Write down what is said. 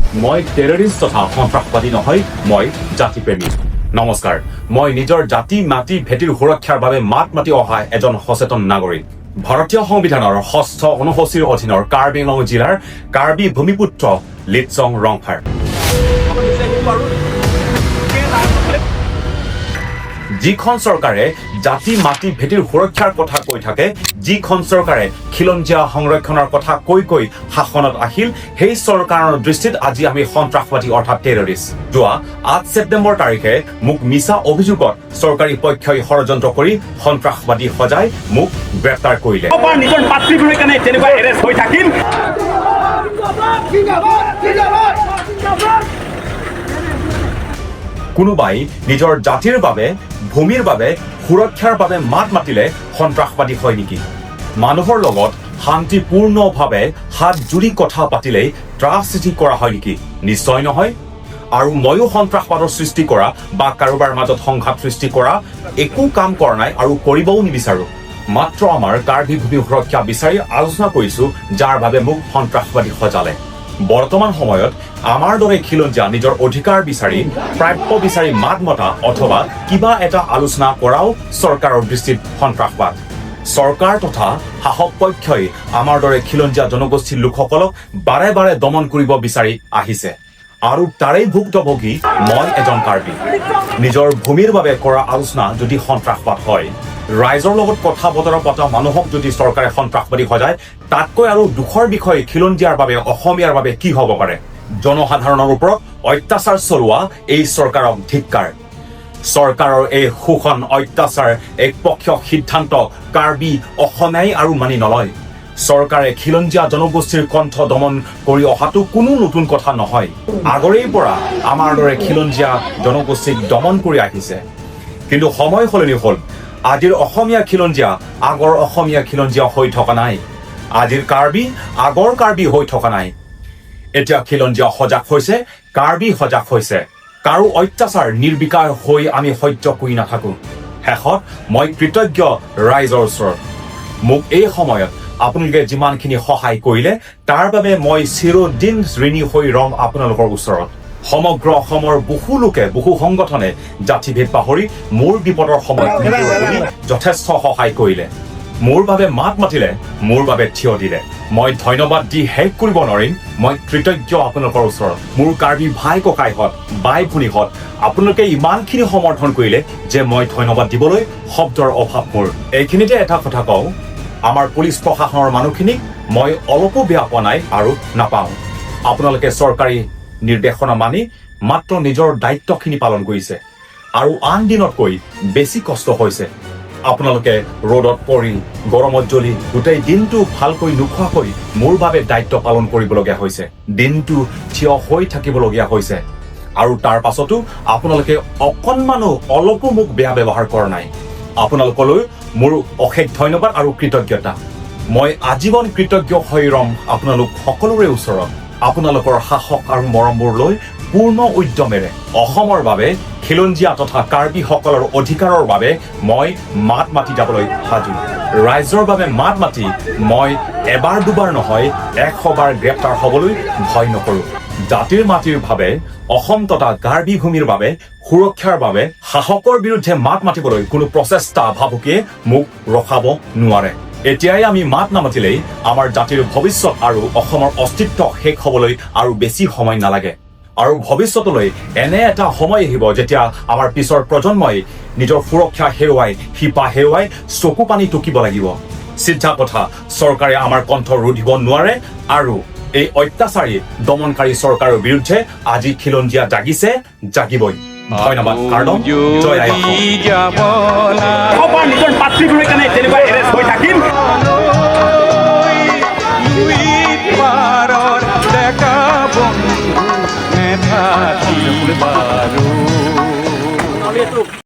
মই টেৰৰিষ্ট তথা সন্ত্ৰাসবাদী নহয়, মই জাতিপ্ৰেমী। নমস্কাৰ। মই নিজৰ জাতি, মাটি, ভেটিৰ সুৰক্ষাৰ বাবে মাত মাতি অহা এজন সচেতন নাগৰিক। ভাৰতীয় সংবিধানৰ ষষ্ঠ অনুসূচীৰ অধীনৰ কাৰ্বি আংলং জিলাৰ কাৰ্বি ভূমিপুত্ৰ লিটচং ৰংফাৰ। যিখন চৰকাৰে জাতি, মাটি, ভেটিৰ সুৰক্ষাৰ কথা কৈ থাকে, যিখন চৰকাৰে খিলঞ্জীয়া সংৰক্ষণৰ কথা কৈ কৈ শাসনত আহিল, সেই চৰকাৰৰ দৃষ্টিত আজি আমি সন্ত্ৰাসবাদী অৰ্থাৎ টেৰৰিষ্ট। যোৱা 8 ছেপ্টেম্বৰ তাৰিখে মোক মিছা অভিযোগত চৰকাৰী পক্ষই ষড়যন্ত্ৰ কৰি সন্ত্ৰাসবাদী সজাই মোক গ্ৰেপ্তাৰ কৰিলে। নিজৰ মাতৃভূমিৰ কাৰণে তেনেকুৱা এৰেষ্ট হৈ থাকিম। জিন্দাবাদ, জিন্দাবাদ, জিন্দাবাদ। কোনোবাই নিজৰ জাতিৰ বাবে, ভূমিৰ বাবে, সুৰক্ষাৰ বাবে মাত মাতিলে সন্ত্ৰাসবাদী হয় নেকি? মানুহৰ লগত শান্তিপূৰ্ণভাৱে হাত জুৰি কথা পাতিলেই ত্ৰাস সৃষ্টি কৰা হয় নেকি? নিশ্চয় নহয়। আৰু ময়ো সন্ত্ৰাসবাদৰ সৃষ্টি কৰা বা কাৰোবাৰ মাজত সংঘাত সৃষ্টি কৰা একো কাম কৰা নাই আৰু কৰিবও নিবিচাৰো। মাত্ৰ আমাৰ কাৰ্বি ভূমি সুৰক্ষা বিচাৰি আলোচনা কৰিছো, যাৰ বাবে মোক সন্ত্ৰাসবাদী সজালে। বৰ্তমান সময়ত আমাৰ দৰে খিলঞ্জীয়া নিজৰ অধিকাৰ বিচাৰি, প্ৰাপ্য বিচাৰি মাত মতা অথবা কিবা এটা আলোচনা কৰাও চৰকাৰৰ দৃষ্টিত সন্ত্ৰাসবাদ। চৰকাৰ তথা শাসক পক্ষই আমাৰ দৰে খিলঞ্জীয়া জনগোষ্ঠীৰ লোকসকলক বাৰে বাৰে দমন কৰিব বিচাৰি আহিছে আৰু তাৰেই ভুক্তভোগী মই এজন কাৰ্বি। নিজৰ ভূমিৰ বাবে কৰা আলোচনা যদি সন্ত্ৰাসবাদ হয়, ৰাইজৰ লগত কথা বতৰা পতা মানুহক যদি চৰকাৰে সন্ত্ৰাসবাদী সজায়, তাতকৈ আৰু দুখৰ বিষয় খিলঞ্জীয়াৰ বাবে, অসমীয়াৰ বাবে কি হ'ব পাৰে? জনসাধাৰণৰ ওপৰত অত্যাচাৰ চলোৱা এই চৰকাৰক ধিক্কাৰ। চৰকাৰৰ এই শোষণ, অত্যাচাৰ, একপক্ষীয় সিদ্ধান্ত কাৰ্বি অসমীয়াই আৰু মানি নলয়। চৰকাৰে খিলঞ্জীয়া জনগোষ্ঠীৰ কণ্ঠ দমন কৰি অহাটো কোনো নতুন কথা নহয়। আগৰেই পৰা আমাৰ দৰে খিলঞ্জীয়া জনগোষ্ঠীক দমন কৰি আহিছে। কিন্তু সময় সলনি হ'ল। আজিৰ অসমীয়া খিলঞ্জীয়া আগৰ অসমীয়া খিলঞ্জীয়া হৈ থকা নাই। আজিৰ কাৰ্বি আগৰ কাৰ্বি হৈ থকা নাই। এতিয়া খিলঞ্জীয়া সজাগ হৈছে, কাৰ্বি সজাগ হৈছে। কাৰো অত্যাচাৰ নিৰ্বিকাৰ হৈ আমি সহ্য কৰি নাথাকো। শেষত মই কৃতজ্ঞ ৰাইজৰ ওচৰত। মোক এই সময়ত আপোনালোকে যিমানখিনি সহায় কৰিলে, তাৰ বাবে মই চিৰদিন ঋণী হৈ ৰম আপোনালোকৰ ওচৰত। সমগ্ৰ অসমৰ বহু লোকে, বহু সংগঠনে জাতিভেদ পাহৰি মোৰ বিপদৰ সময়ত নিজৰ বুলি যথেষ্ট সহায় কৰিলে, মোৰ বাবে মাত মাতিলে, মোৰ বাবে থিয় দিলে। মই ধন্যবাদ দি শেষ কৰিব নোৱাৰিম। মই কৃতজ্ঞ আপোনালোকৰ ওচৰত। মোৰ কাৰ্বি ভাই ককাইহঁত, বাই ভনীহঁত, আপোনালোকে ইমানখিনি সমৰ্থন কৰিলে যে মই ধন্যবাদ দিবলৈ শব্দৰ অভাৱ মোৰ। এইখিনিতে এটা কথা কওঁ, আমাৰ পুলিচ প্ৰশাসনৰ মানুহখিনিক মই অলপো বেয়া পোৱা নাই আৰু নাপাওঁ। আপোনালোকে চৰকাৰী নিৰ্দেশনা মানি মাত্ৰ নিজৰ দায়িত্বখিনি পালন কৰিছে আৰু আন দিনতকৈ বেছি কষ্ট হৈছে। আপোনালোকে ৰ'দত পৰি, গৰমত জ্বলি, গোটেই দিনটো ভালকৈ নোখোৱাকৈ মোৰ বাবে দায়িত্ব পালন কৰিবলগীয়া হৈছে, দিনটো থিয় হৈ থাকিবলগীয়া হৈছে আৰু তাৰ পাছতো আপোনালোকে অকণমানো, অলপো মোক বেয়া ব্যৱহাৰ কৰা নাই। আপোনালোকলৈ মোৰ অশেষ ধন্যবাদ আৰু কৃতজ্ঞতা। মই আজীৱন কৃতজ্ঞ হৈ ৰম আপোনালোক সকলোৰে ওচৰত। আপোনালোকৰ সাহস আৰু মৰমবোৰ লৈ পূৰ্ণ উদ্যমেৰে অসমৰ বাবে, খিলঞ্জীয়া তথা কাৰ্বিসকলৰ অধিকাৰৰ বাবে মই মাত মাতি যাবলৈ সাজু। ৰাইজৰ বাবে মাত মাতি মই এবাৰ দুবাৰ নহয়, 100 বাৰ গ্ৰেপ্তাৰ হ'বলৈ ভয় নকৰোঁ। জাতিৰ মাটিৰ বাবে, অসম তথা কাৰ্বি ভূমিৰ বাবে, সুৰক্ষাৰ বাবে শাসকৰ বিৰুদ্ধে মাত মাতিবলৈ কোনো প্ৰচেষ্টা, ভাবুকিয়ে মোক ৰখাব নোৱাৰে। এতিয়াই আমি মাত নামাতিলেই আমাৰ জাতিৰ ভৱিষ্যত আৰু অসমৰ অস্তিত্ব শেষ হ'বলৈ আৰু বেছি সময় নালাগে। আৰু ভৱিষ্যতলৈ এনে এটা সময় আহিব যেতিয়া আমাৰ পিছৰ প্ৰজন্মই নিজৰ সুৰক্ষা হেৰুৱাই, শিপা হেৰুৱাই চকু পানী টুকিব লাগিব। চিধা কথা, চৰকাৰে আমাৰ কণ্ঠ ৰুধিব নোৱাৰে আৰু এই অত্যাচাৰী দমনকাৰী চৰকাৰৰ বিৰুদ্ধে আজি খিলঞ্জীয়া জাগিছে, জাগিবই। ধন্যবাদ। কাৰ্ডম জয় আই অসম। নিজৰ মাতৃভূমিৰ কাৰণে তেনেকুৱা এৰেষ্ট হৈ থাকিম।